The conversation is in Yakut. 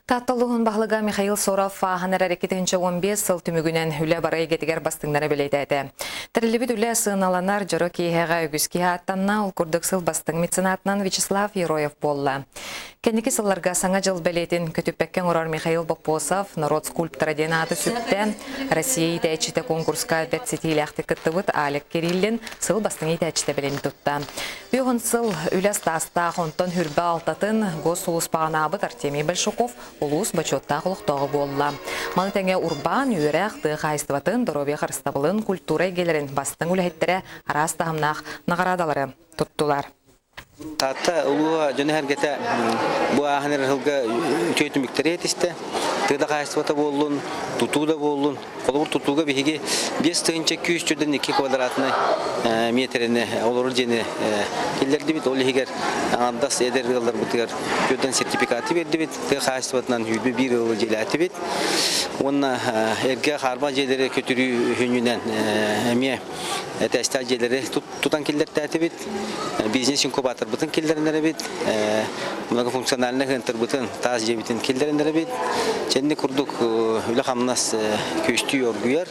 Таатта улууһун баһылыга Михаил Соров ааһан эрэр 2015 сыл түмүгүнэн үлэ бары эйгэтигэр бастыҥнары бэлиэтээтэ. Тэриллибит үлэ сыаналанар дьоро киэһэҕэ үгүс киһи ааттанна, ол курдук сыл бастыҥ меценатынан Вячеслав Ероев буолла. Кэнники сылларга Саҥа дьыл бэлиэтин көтүппэккэ оҥорор Михаил Боппосов норуот скульптора диэн ааты сүктэ. Россия иитээччитэ конкурска бэрт ситиилээхтик кыттыбыт Алек Кириллин сыл бастыҥ иитээччитэ бэлиэни тутта. Үһүн сыл үлэ ыстаастаах, онтон хүрбэ алтатын госсулууспаҕанаабыт Артемий Большаков улуус бочуоттаах олохтооҕо буолла. Маны тэҥэ урбаан, үөрэх, тыа хаһаайыстыбатын, доруобуйа харыстабылын, культура эйгэлэрин бастыҥ үлэһиттэрэ араас таһымнаах наҕараадалары туттулар. Таатта улууһа дьоно-сэргэтэ бу ааһан эрэр сылга үтүө түмүктэри этистэ. Тыа да хаһаайыстыбата буоллун, тутуу да буоллун, Холобур, тутууга биһиги 5202 квадратнай миэтэрэни олорор дьиэни киллэрдибит. Ол иһигэр аҥардас эдэр ыалларбытыгар түрдэн сертификаты биэрдибит. Тыа хаһаайыстыбатынан 21 ыалы дьиэлээтибит. Уонна эргэ хаарба дьиэлэри көтүрүү үһүнүнэн эмиэ этээстээх дьиэлэри тутан киллэртээтибит. Бизнес-инкубаторбытын киллэрэн эрэбит. Многофункциональнай хыантарбытын, таас дьиэбитин киллэрэн эрэбит. Чэнни курдук үлэ-хамнас күөстүү оргуйар.